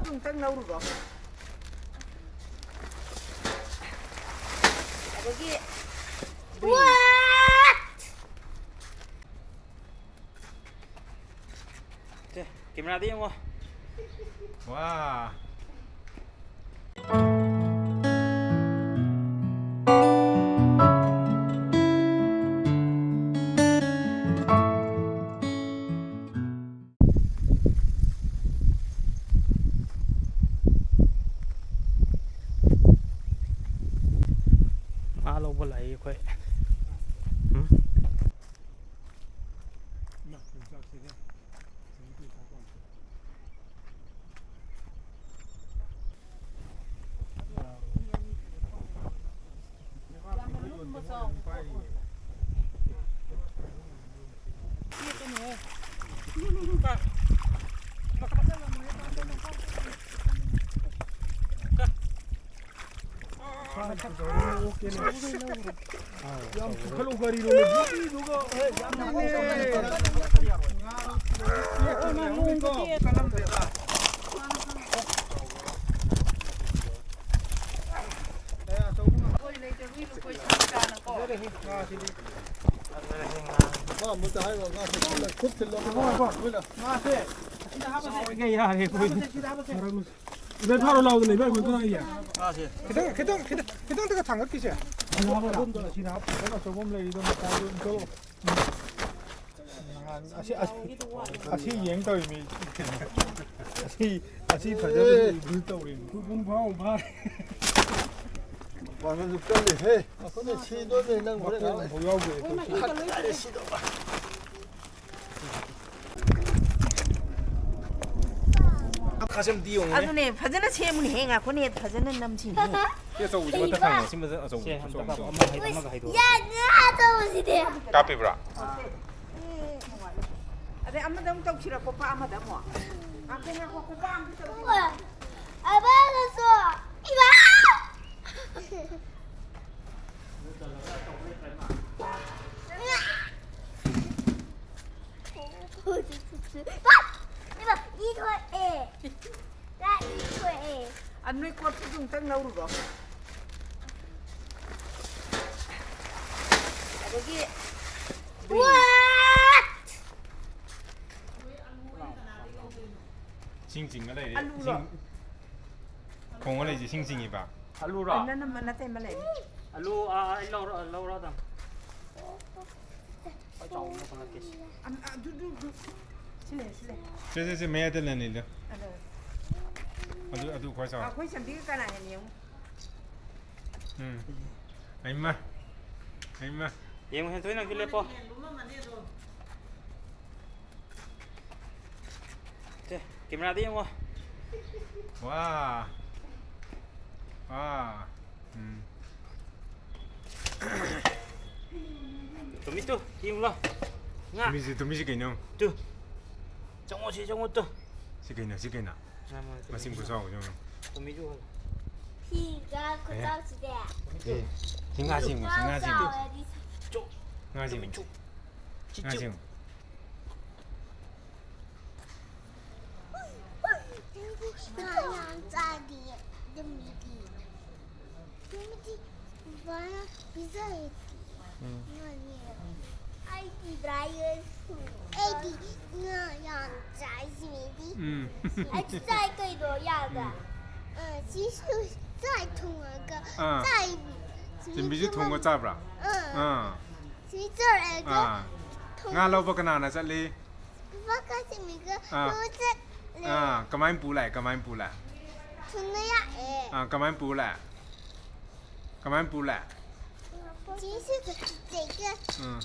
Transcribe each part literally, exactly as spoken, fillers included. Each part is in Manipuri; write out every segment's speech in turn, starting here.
ꯑꯃꯨꯛꯇꯪ ꯂꯧꯔꯨꯔꯣ꯫ ꯑꯗꯒꯤ ꯁꯦ, ꯀꯦꯃꯦꯔꯥꯗ ꯌꯦꯡꯉꯣ꯫ ꯋꯥ꯫ ꯉꯥ ꯂꯧꯕ ꯂꯥꯛꯏ ꯑꯩꯈꯣꯏ꯫ ꯎꯝ? ꯌꯥꯝ ꯄꯨꯈꯠꯂꯨ ꯒꯥꯔꯤꯗꯣ, ꯅꯨꯄꯤꯗꯨꯒ, ꯍꯦ, ꯌꯥꯝ ꯅꯨꯡꯉꯥꯏꯅꯦ꯫ ꯉꯥ ꯑꯃꯇ ꯍꯥꯏꯔꯣ, ꯉꯥ ꯈꯨꯠ ꯊꯤꯜꯂꯣ, ꯈꯨꯠ ꯊꯤꯜꯂꯣ꯫ ꯏꯕꯦꯟ, ꯐꯥꯔꯣ ꯂꯥꯎꯗꯅ, ꯏꯕꯦꯟ, ꯈꯨꯠ ꯊꯤꯜꯂꯣ, ꯏꯌꯥ꯫ ꯈꯤꯇꯪ, ꯈꯤꯇꯪ, ꯈꯤꯇꯪ, ꯈꯤꯇꯪꯗꯒ ꯊꯥꯡꯒꯠꯈꯤꯁꯦ꯫ ꯑꯗꯨꯝ ꯇꯧꯔꯣ꯫ ꯑꯁꯤꯗ ꯍꯥꯞꯄꯣ, ꯑꯆꯧꯕ ꯑꯃ ꯂꯩꯔꯤꯗꯣ, ꯃꯇꯥꯏꯗꯣ ꯑꯗꯨꯝ ꯊꯣꯛꯂꯛꯑꯣ꯫ ꯅꯍꯥꯟ ꯑꯁꯤ, ꯑꯁꯤ, ꯑꯁꯤ ꯌꯦꯡ ꯇꯧꯔꯤꯃꯤ꯫ ꯑꯁꯤ, ꯑꯁꯤ ꯐꯖꯕꯗꯤ ꯏꯕꯨ ꯇꯧꯔꯤꯃꯤ꯫ ꯄꯨꯡ ꯐꯥꯎ ꯐꯥꯔꯦ꯫ ꯄꯥꯡꯒꯜꯁꯨ ꯀꯜꯂꯤꯍꯦ꯫ ꯑꯩꯈꯣꯏꯅ ꯁꯤꯗꯣꯏꯅꯦ, ꯅꯪ ꯍꯣꯔꯦꯟ ꯃꯈꯣꯡ ꯉꯥꯏꯍꯥꯛ ꯑꯃꯐꯥꯎ ꯌꯥꯎꯗꯦ꯫ ꯍꯥꯏꯇꯥꯔꯦ, ꯁꯤꯗꯧꯕ꯫ ꯈꯥꯁꯦꯝꯗꯤ ꯌꯦꯡꯉꯨꯅꯦ꯫ ꯑꯗꯨꯅꯦ, ꯐꯖꯅ ꯁꯦꯝꯃꯨꯅꯦꯍꯦ, ꯉꯥꯏꯈꯣꯅꯦ, ꯐꯖꯅ ꯅꯝꯁꯤꯅꯦ꯫ ꯁꯤ ꯑꯆꯧꯕꯁꯦ ꯃꯊꯛ ꯊꯪꯕ, ꯁꯤ ꯃꯊꯛ ꯑꯆꯧꯕ, ꯁꯦ, ꯑꯆꯧꯕ, ꯑꯝꯇ ꯀꯥꯞꯄꯣ, ꯑꯆꯧꯕ꯫ ꯑꯃꯒ ꯍꯥꯏꯗꯣ, ꯑꯃꯒ ꯍꯥꯏꯗꯣ꯫ ꯌꯥꯅꯤ, ꯑꯆꯧꯕꯁꯤꯗꯤ꯫ ꯀꯥꯞꯄꯤꯕ꯭ꯔꯥ? ꯑꯗꯩ ꯑꯃꯗ ꯑꯃꯨꯛ ꯇꯧꯁꯤꯔ, ꯀꯣꯄꯥ ꯑꯃꯗ ꯑꯃꯨꯛ? ꯉꯥꯏꯈꯣ, ꯉꯥꯏꯈꯣ, ꯀꯣꯄꯥ ꯑꯃꯗ ꯇꯧꯁꯤꯔ? ꯑꯃꯗꯁꯨ꯫ ꯏꯃꯥ! ꯄꯣꯠꯇꯨꯁꯨ ꯑꯃꯨꯛꯇꯪ ꯂꯧꯔꯨꯔꯣ꯫ ꯑꯗꯒꯤ ꯏꯁꯤꯡ ꯆꯤꯡꯉ ꯂꯩꯔꯦ꯫ ꯑꯂꯨꯔꯣ? ꯏꯁꯤꯡ ꯈꯣꯡꯉ ꯂꯩꯁꯦ ꯏꯁꯤꯡ ꯆꯤꯡꯉꯤꯕ꯫ ꯑꯂꯨꯔꯣ? ꯑꯩꯅ ꯅꯝꯕ ꯅꯠꯇꯦ ꯑꯃ ꯂꯩꯔꯦ꯫ ꯑꯂꯨ ꯑꯥ, ꯑꯩ ꯂꯧꯔ ꯂꯧꯔ ꯑꯗꯨꯝ꯫ ꯈ꯭ꯋꯥꯏ ꯆꯥꯎꯕ ꯑꯃ ꯈꯜꯂꯛꯀꯦ꯫ ꯑꯝ, ꯑꯗꯨ, ꯑꯗꯨ, ꯑꯗꯨ. ꯁꯤꯂꯦ, ꯁꯤꯂꯦ꯫ ꯁꯦ ꯁꯦ ꯁꯦ ꯃꯌꯥꯏꯗ ꯂꯩꯅꯤꯗ꯫ ꯑꯗꯣ ꯑꯗꯨ ꯑꯗꯨ ꯈ꯭ꯋꯥꯏ ꯆꯥꯎ꯫ ꯑꯩꯈꯣꯏ ꯆꯟꯕꯤꯒ ꯀꯅꯥ ꯍꯦꯟꯅ ꯌꯦꯡꯉꯨ꯫ ꯎꯝ꯫ ꯑꯩꯃ꯫ ꯑꯩꯃ꯫ ꯌꯦꯡꯉꯨ ꯍꯦꯟꯊꯣꯏ ꯅꯪꯁꯨ ꯂꯦꯞꯄꯣ꯫ ꯁꯦ ꯀꯦꯃꯦꯔꯥꯗ ꯌꯦꯡꯉꯣ꯫ ꯋꯥ꯫ ꯋꯥ꯫ ꯎꯝ꯫ ꯇꯨꯃꯤꯠꯇꯨ ꯌꯦꯡꯉꯨ ꯂꯥꯎ꯫ ꯉꯥ꯫ ꯇꯨꯃꯤꯁꯤ ꯇꯨꯃꯤꯁꯤ ꯀꯩꯅꯣ? ꯇꯨ꯫ ꯆꯪꯉꯣ ꯁꯤ ꯆꯪꯉꯣ ꯇꯨ꯫ ꯁꯤ ꯀꯩꯅꯣ? ꯁꯤ ꯀꯩꯅꯣ? ꯉꯥ ꯃꯔꯛꯇ ꯃꯁꯤꯡ ꯇꯨꯃꯤꯠꯁꯨ꯫ ꯈꯨꯆꯥꯎ ꯌꯦꯡꯉꯣ꯫ ꯇꯨꯃꯤꯠꯁꯨ ꯍꯜꯂꯣ꯫ ꯐꯤꯒ ꯈꯨꯆꯥꯎꯁꯤꯗꯤ꯫ ꯑꯦ꯫ ꯁꯤ ꯉꯥ ꯁꯤꯡꯉꯨ꯫ ꯁꯤ ꯉꯥ ꯁꯤꯡꯉꯨ꯫ ꯆꯥꯎꯔꯗꯤ ꯆꯨ꯫ ꯉꯥ ꯁꯤꯡꯉꯨ꯫ ꯇꯨꯃꯤꯠꯁꯨ꯫ ꯁꯤ ꯉꯥ ꯆꯨ꯫ ꯁꯤꯡꯉꯨ꯫ ꯉꯥ ꯌꯥꯝ ꯆꯥꯗꯤꯌꯦ ꯇꯨꯃꯤꯗꯤ꯫ ꯇꯨꯃꯤꯗꯤ ꯕꯕꯥꯅ ꯄꯤꯖꯩꯌꯦ꯫ ꯎꯝ꯫ ꯉꯥꯅꯦ꯫ ꯑꯩꯗꯤ ꯕ꯭ꯔꯥꯏꯌꯔ꯫ ꯑꯩꯗꯤ ꯉꯥ ꯌꯥꯝ ꯆꯥꯏ ꯁꯤꯃꯤꯗꯤ꯫ ꯎꯝ꯫ ꯑꯩꯁꯨ ꯆꯥꯏ ꯀꯩꯅꯣ ꯌꯥꯒ꯫ ꯑ, ꯁꯤꯁꯨ ꯆꯥꯏ ꯊꯣꯡꯉꯒ ꯑꯥ꯫ ꯆꯥꯏ꯫ ꯆꯤꯝꯕꯤꯁꯨ ꯊꯣꯡꯉ ꯆꯥꯕ꯭ꯔꯥ? ꯑꯥ꯫ ꯑꯥ꯫ ꯁꯤ ꯆꯥꯔꯒ ꯑꯥ꯫ ꯉꯥ ꯂꯧꯕ ꯀꯅꯥꯅ ꯆꯠꯂꯤ? ꯄꯄꯥꯒ ꯁꯤꯃꯤꯒ ꯑꯥ꯫ ꯂꯧ ꯆꯠꯂꯦ꯫ ꯑꯥ, ꯀꯃꯥꯏꯅ ꯄꯨ ꯂꯥꯛꯑꯦ? ꯀꯃꯥꯏꯅ ꯄꯨ ꯂꯥꯛꯑꯦ? ꯊꯨꯅ ꯂꯥꯛꯑꯦ꯫ ꯑꯥ, ꯀꯃꯥꯏꯅ ꯄꯨ ꯂꯥꯛꯑꯦ? ꯀꯃꯥꯏꯅ ꯄꯨ ꯂꯥꯛꯑꯦ? ꯁꯤꯁꯨ ꯆꯦꯒ ꯑꯥ꯫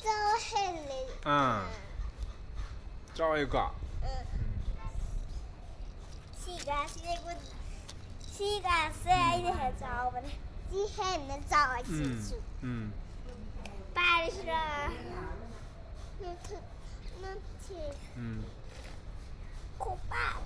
ꯆꯥꯎ ꯍꯦꯜꯂꯦ꯫ ꯑꯥ꯫ ꯆꯥꯎꯋꯦꯀꯣ? ꯁꯤꯒ ꯁꯤꯒ ꯁꯤꯒꯁꯦ ꯑꯩꯅ ꯍꯦꯟꯅ ꯆꯥꯎꯕꯅꯦ꯫ ꯁꯤ ꯍꯦꯟꯅ ꯆꯥꯎꯋꯦ ꯎꯝ꯫ ꯁꯤꯁꯨ꯫ ꯎꯝ꯫ ꯄꯥꯏꯔꯁꯤꯔꯥ? ꯅꯠꯇꯦ, ꯅꯠꯇꯦ꯫ ꯎꯝ꯫ ꯈꯣꯡꯄꯥꯛ꯫